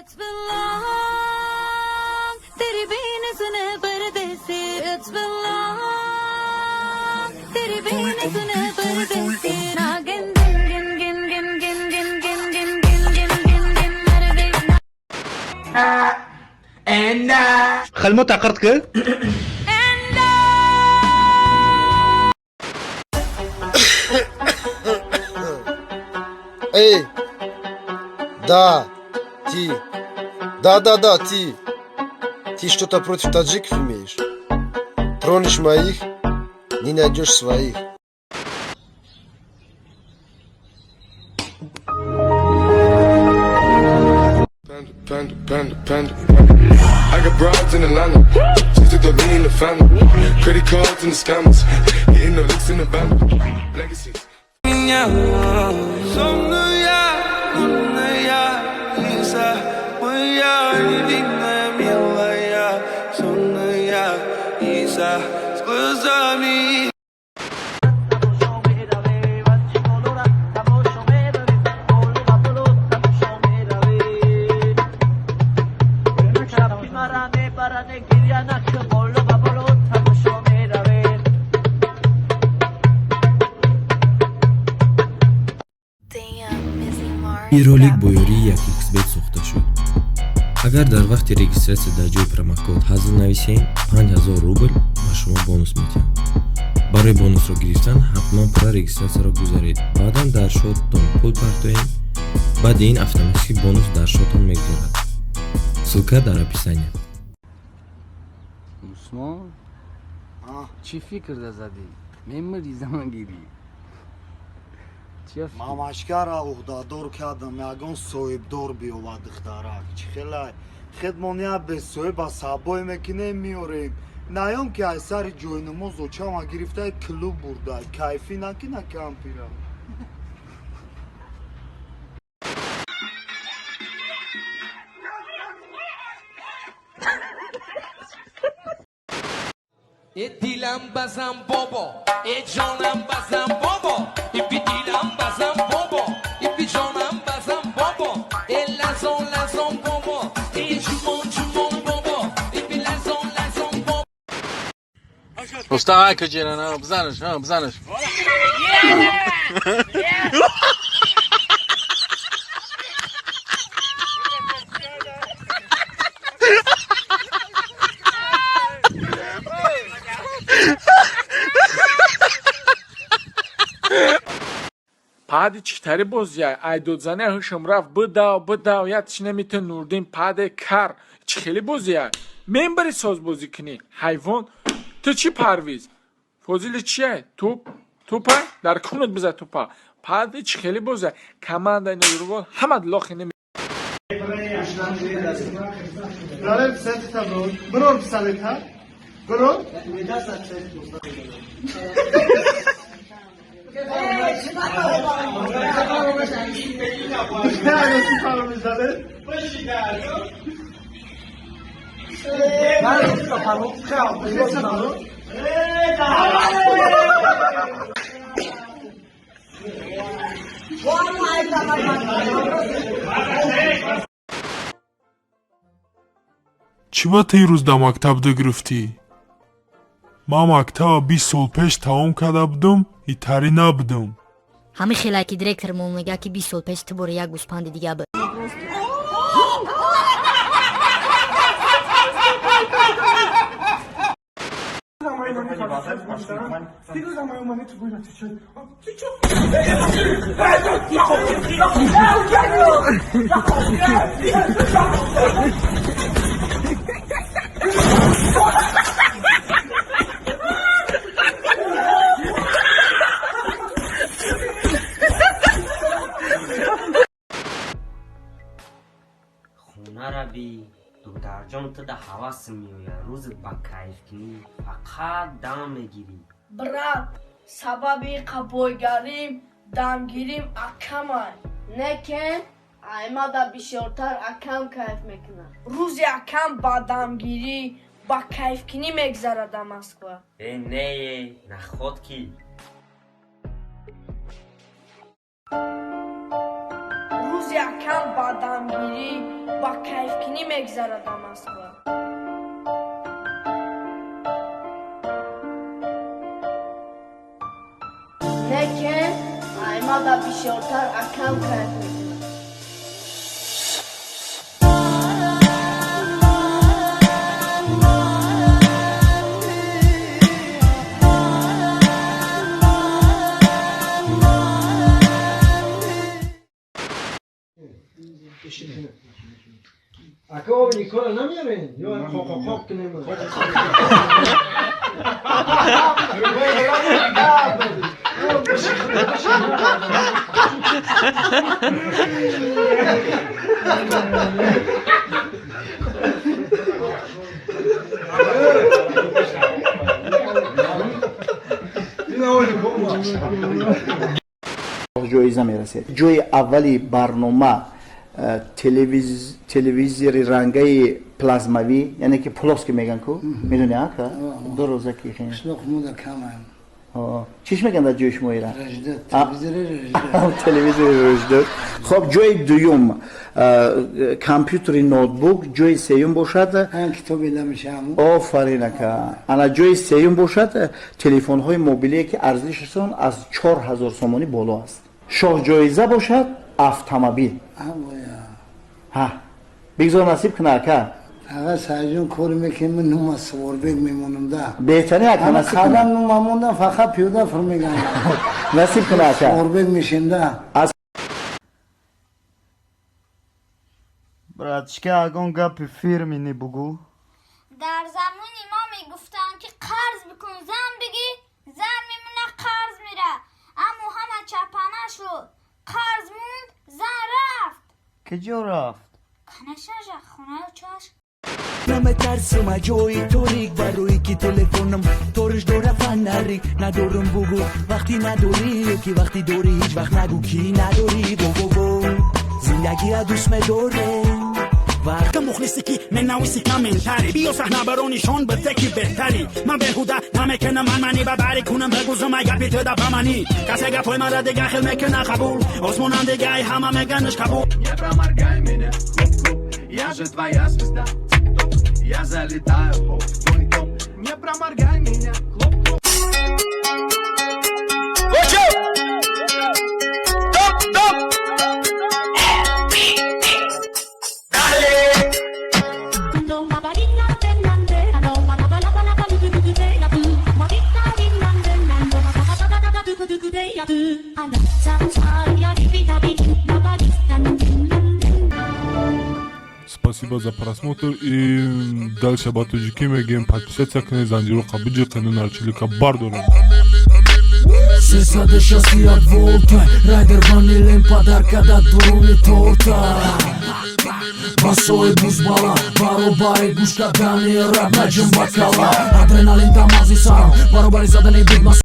It's been long, teri bin sune pardesi. It's been long, teri bin sune pardesi. Nagin gin gin gin gin gin gin gin gin gin gin gin gin mar gayi. خلمو تعقرتك. And Эй, да, ты, да-да-да, ты, ты что-то против таджиков имеешь? Тронешь моих, не найдешь своих. Panda, panda, panda, panda. I got broads in Atlanta. Just took the lean in the family. Credit cards and the scammers. Hitting the licks in the band. Legacies. Сонная, умная Лиса, моя любимая, милая, сонная Иса с глазами. Ин ролик бо ёрии 1xBet сохта шуд. Агар дар вақти регистрация дар ҷои промокод ҳазл нависем, 5000 рубл ба шумо бонус медиҳанд. Барои бонусро гирифтан ҳатман пурра регистрацияро гузаред, баъдан дар шоттон пул партоед. Баъди ин автоматически бонус дар шоттон мегузарад. Ссылка дар описания. Усмон, чӣ фикр задӣ? Мемирӣ, замангирӣ. Чия фикр? Мамашкара уҳдадор кардам, ягон соҳибдор биёвад духтарак. Чӣ хелай хедмон я бесоҳиба сабой мекунем, меорем. Наём ки аз сари ҷойнамоз очама гирифтай, клуб бурдай, кайфӣ накина кампира. Э дилам базам бобо, э ҷонам базам бобо, и би дилам базам бобо, и би ҷонам базам бобо, э лазон лазон бобо, э ҷумон ҷумон бобо, и би лазон лазон бобо. Рустам, ай каҷера, бизанаш, бизанаш. Пади читари бозия айдодзане ҳушм рафт, бидав, бидав, як чи немитон. Нурдин паде кар чӣ хеле бозия мембари соз бозӣ кунӣ, ҳайвон. Ту чӣ, Парвиз Фозили чия? Туп тупа дар кунут биза тупа. Пади чӣ хеле бозия командаи нурвол ҳама лохи неми. Лале, писалета бирор, бирор, писалета бирор. Чӣ ба ту ирӯз дар мактаб дугирифтӣ? Ман мактаба 20 сол пеш тамом карда будум, итарӣ набудум. Ҳамин хелае ки директормон мега, ки 20 сол пеш ту бори як гӯспанди дига буд. Хонара би, додарҷон, ту да ҳавасм меояд. Рӯзат ба кайфкунӣ фақат дам мегирӣ. Брат, сабаби қабойгарим, дамгирим акамай. Некен аймада бисёртар акам кайф мекунад. Рӯзи акам ба дамгирӣ, ба кайфкунӣ мегзарад дар Москва. Э нее, наход ки. Рӯзи Рӯзи акам ба дамгирӣ, ба кайфкунӣ мегзарад дар Москва. Лекин аймада бисёртар акам кайф мекунад. Ака, об Никола намеорен? Ё қоқоқоқ кунем? Ҷоиза мерасед. Ҷои аввали барнома телевизори рангаи плазмавӣ, яъне ки плоский меган ку, медони, ака, ду рӯза ки чиш меган дар ҷои шумо ира? Телевизори рождо. Хоб, ҷои дуюм компютери ноутбук, ҷои сеюм бошад, офарин, ака, ана ҷои сеюм бошад телефонҳои мобилие, ки арзишашон аз 4000 сомонӣ боло аст. Шоҳҷоиза бошад автомобил. Ҳа, бигзор насиб куна, ака. Фақат саҷон кор мекунем, нума соворбек мемонам да. Беҳтарин, ака, насиб куна. Қадам нума мондам, фақат пиёда фур мегардам. Насиб куна, ака. Соворбек мешем да. Аз Братчика, ягон гапи фирмини бугӯ. Дар замони мо мегуфтанд, ки қарз бикун, зан бигӣ, зан мемона, қарз мера, аммо ҳама чапана шуд, қарз монд, зан рафт. Киҷо рафт? Канашажа хонаи чаш. Наметарсим аз ҷои торик, барои ки телефонам ториш дора фонарик. Надорум бугӯ вақти надорӣ, ё ки вақти дорӣ, ҳеҷ вақт нагӯ, ки надорӣ. Во-во-во, зиндагиа дӯст медорем. Мухлисе ки менависи комментарий, биё саҳна баро, нишон бите, ки беҳтарӣ. Ман беҳуда намекунам, ман манӣ ба бари кунам, бигузам ай гапи туда ба манӣ. Касе гапҳои мара дига хел мекуна қабул, осмонам дигай ҳама меганаш қабул. Не проморгай меня, хлоп-хлоп, я же твоя звезда, тип-топ, я залетаю, хоп, в твой дом. Не проморгай меня, хлоп-хлоп. Топ, топ! Dale! Спасибо за просмотр и дальше ба тоҷикӣ мегӯем: подписаться кунед, занҷироқа биҷиқену нарчилика бардорем. 361 волта, райдер ванилем, подарка да дуруни торта. Басои бузбала баробари гӯш кардани рап, наҷум бакала, адреналин дамази сарам баробари задани бигма.